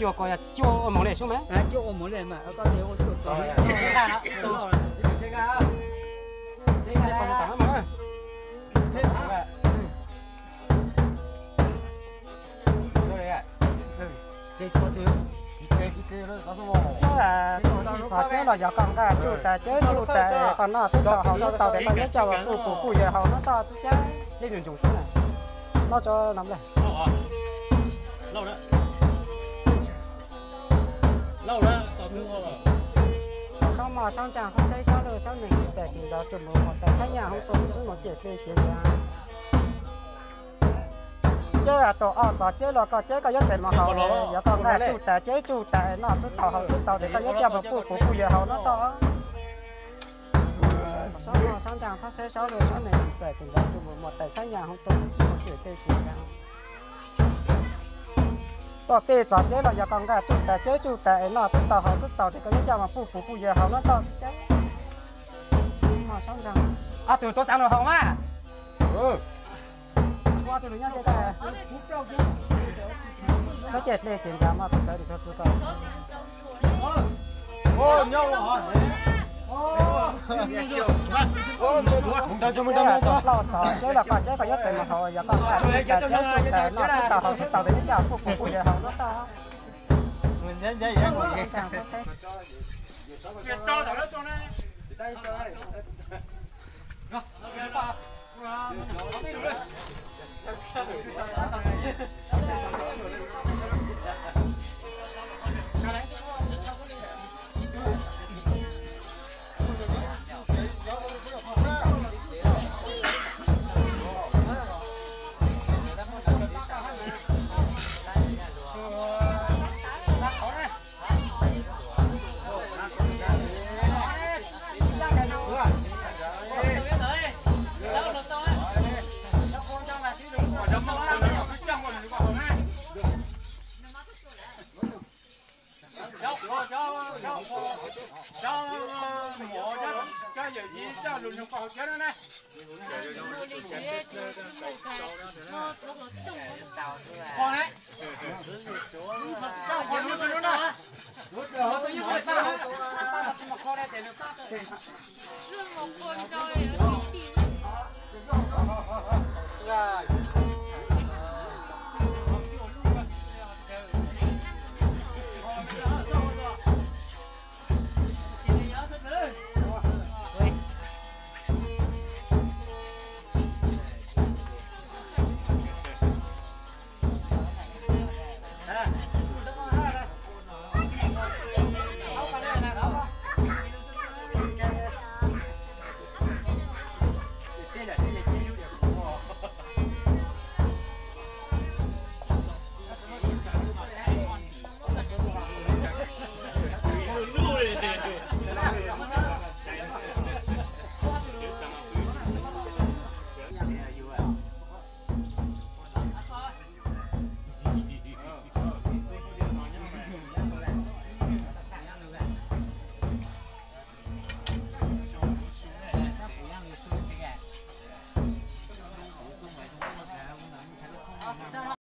Cuaj ko yog cuaj ua mus li sub mas. Cuaj ua mus li mas, koj tias ua cuaj ko. Ceb los yog koj nqa tsuj tas ceb tsuj tas, qhov noj tsuj tau haus tsuj tau ces koj yuav coj mus pub kuv phooj ywg haus noj toj xwb, ceb li nus ntsuj xwb na. Noj tso no. Saub mos saub ntsaa, saub xeeb saub lwj saub nees txais tis nrov tsuj mus muag tais, saub nyaj hoob tuaj sib mus ciam dlej ciav yav. Ceb tuaj ob txog ceb los koj ceb koj yuav txais mus haus, yog koj nqa tsuj tas ceb tsuj tas noj tsuj tau haus tsuj tau ces koj yuav coj mus pub kuv phooj ywg haus noj toj. Saub mos saub ntsaa, saub xeeb saub lwj saub nees txais tis nrov tsuj mus muag tais, saub nyaj hoob tuaj sib mus ciam dlej ciav yav. Tuaj peb txog ceb los yog koj nqa tsuj tas ceb tsuj tas es noj tsuj tau haus tsuj tau ces koj yuav coj mus pub kuv phooj ywg haus noj toj xwb, ceb mos saub ntsaa. Ob tug tuav xav nus haus mas. Ob tug nyob ze, saub ciam dlej ciav yav mas tus tawv tus txhua txhua ko. Ceb los koj ceb koj yuav txais mus haus, yog koj nqa tsuj tas ceb tsuj tas noj tsuj tau haus tsuj tau ces yuav coj pub kuv phooj ywg haus noj toj.